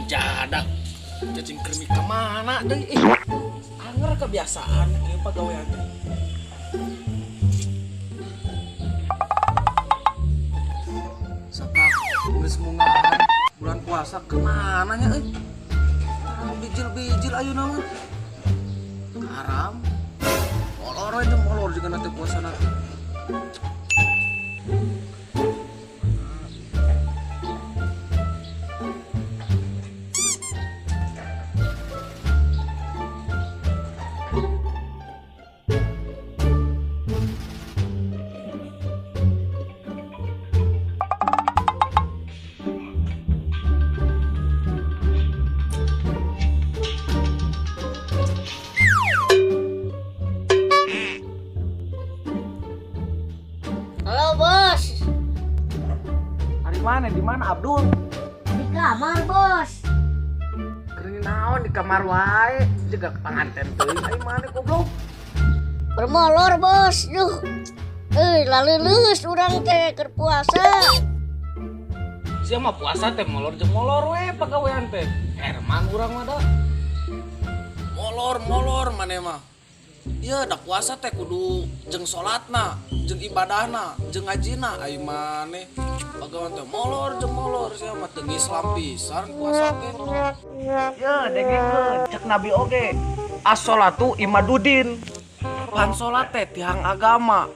Jadah. Cacing kremi ka mana deui? Ih, anger kebiasaan ieu pagawean teh. Saprak geus mungahan bulan puasa kemana nya euy? Bijil-bijil ayeuna mah. Haram. Molor we teh molor jeung teh puasa na. Halo bos, Hari mana di mana Abdul? Di kamar bos. Keur naon di kamar wae, juga panganten teuing ari mana goblok. Bermolor bos, duh. Laleuleus urang teh keur puasa. Sia mah puasa teh molor jeung molor we pagawean teh. Herman urang mah da. Molor-molor maneh mah. Ieu da puasa teh kudu jeung salatna, jeung ibadahna, jeung ngajina ai maneh. Pagawean teh molor jeung molor sia mah teu Islam pisan puasa teh. Ye dengekeun cek Nabi oge. As-sholatu imadudin. Pan salat teh tiang agama.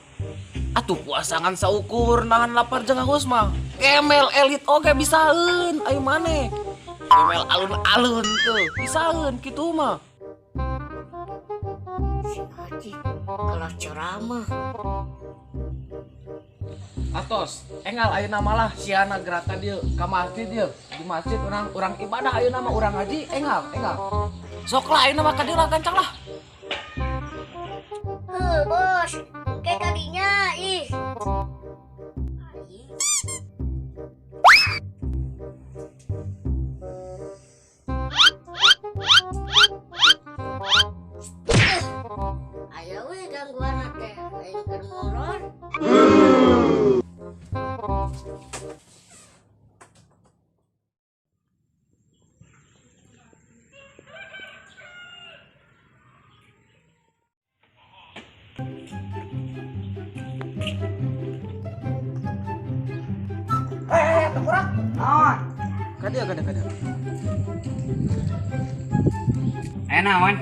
Atuh puasa ngan saukur nahan lapar jeung haus mah. Kemel elit oge bisaeun ai maneh. Kemel alun-alun tuh bisaeun kitu mah. Si Haji kelas ceramah. Atos, engal ayeuna malah siana gerata dieu ka masjid dieu. Di masjid urang ibadah ayeuna mah urang ngaji engal, engal. Sok lah ayeuna mah ka dieu lah gancang lah. Heuh bos, ke kadinya ih. Ayo we gangguan teh, aing keur molor. Tengkorak. Naon? Ka dieu, ka dieu, ka dieu. Aya naon?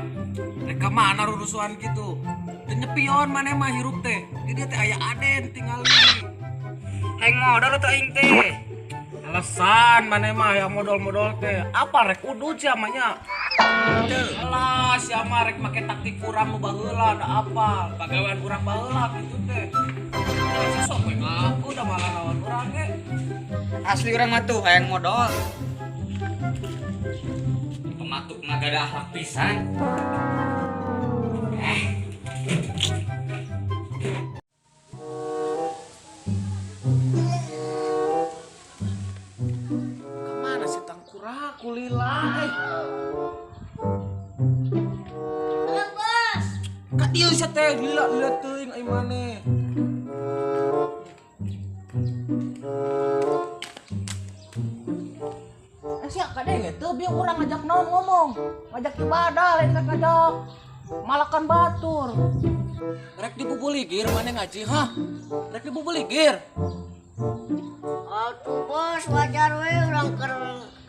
Rek ka mana rurusuhan kitu? Teu nyepion maneh mah hirup teh. Di dieu teh aya Aden tingali. Hayang modal atuh aing teh. Alasan maneh mah hayang modal-modal teh. Apa rek udud sia mah nya? Alah, sia mah rek make taktik urang nu baheula da apal. Pagawean urang baheula kitu teh. Sok we ngaku da malah lawan urang ge. Asli urang mah tuh hayang modal. Pematuk mah gada akhlak pisan. Kemana sih tangkurak kulila eh? Halo bos. Ka dieu sia teh lila lila teuing ai maneh. Sia kadenge teu bieu urang ngajak naon ngomong, ngajak ibadah lain ngajak malakan batur. Rek dibubuligir maneh ngaji hah? Rek dibubuligir. Atuh bos wajar we urang keur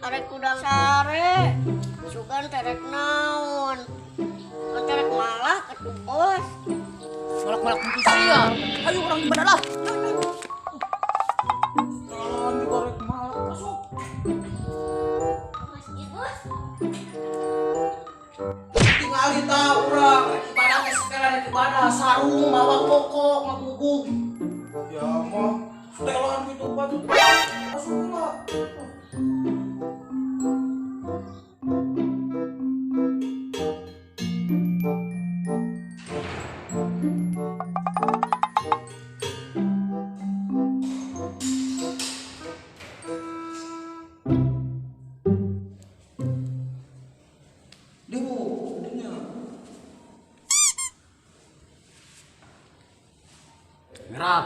arek kudang sare. Sugan teh rek naon? Kan teh rek malah atuh bos. Malak-malak tentu sia. Ayo urang ibadah lah. Jalan juga rek malak masuk. Masjid bos. Tingali ta urang rek ibadah teh setelan rek ibadah sarung mawa pokok ngagugug. Ya mah setelan gitu batu. Masuk lah.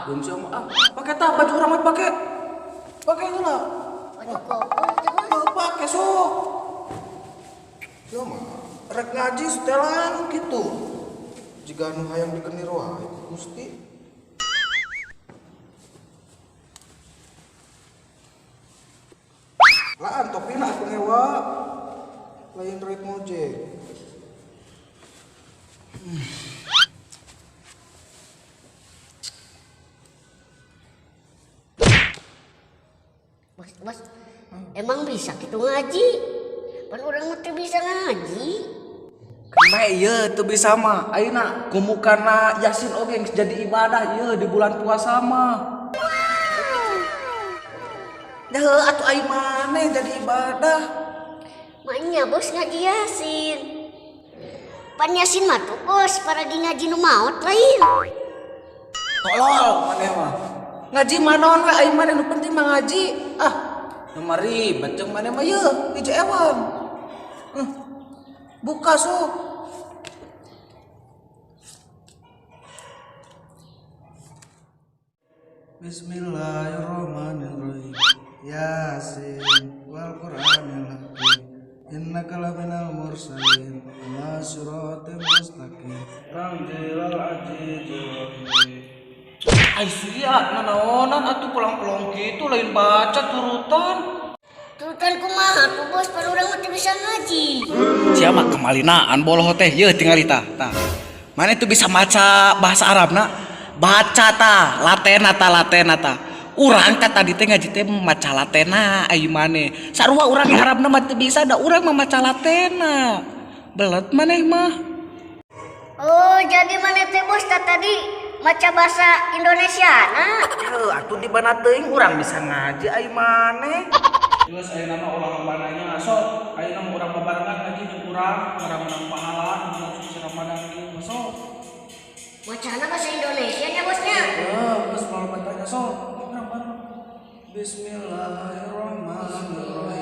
Betahkeun sia mah. Ah, pake tah baju urang mah pake. Pake heula. Baju koko teh bos. Pake sok. Sia mah rek ngaji setelan kitu. Jiga nu hayang dikenir wae ku Gusti. Laan topina atuh ngewa. Lain rek ngojek. Bos, bos, emang bisa gitu ngaji? Pan urang mah teu bisa ngaji. Kemana ieu teu bisa mah. Ayeuna kumukana Yasin oge geus jadi ibadah ieu di bulan puasa mah. Dah atuh ai maneh jadi ibadah. Maknya bos ngaji Yasin. Pan Yasin mah tuh bos paragi ngaji nu maot lain. Tolol maneh mah. Ngaji manaon we ai maneh nu penting mah ngaji. Ah, nu mah ribet jeung maneh mah ieu hiji ewang. Buka sok. Bismillahirrahmanirrahim. Yasin wal Qur'anil Hakim. Innaka laminal mursalin ala siratim mustaqim. Tanzilal azizir rahim. Ai sia nanaonan atuh pulang-pulang kitu lain baca turutan. Turutan kumaha tuh bos, pan urang mah teu bisa ngaji. Sia mah kemalinaan boloh teh yeuh tingali tah. Tah. Mana itu bisa maca bahasa Arabna? Baca tah, latena tah, latena tah. Urang tah tadi teh ngaji teh maca latena ai maneh. Sarua urang di Arabna mah teu bisa da urang mah maca latena. Belet maneh mah. Oh, jadi maneh teh bos tah tadi maca bahasa Indonesia na. Heuh, atuh di mana teuing urang bisa ngaji ai maneh. Geus ayeuna mah ulah loba nanya sok. Ayeuna mah urang babarengan ngaji jeung urang, urang menang pahala di bulan suci Ramadan ieu mah sok. Macana bahasa Indonesia nya bosnya. Heuh, geus ulah loba tanya sok. Urang bareng. Bismillahirrahmanirrahim.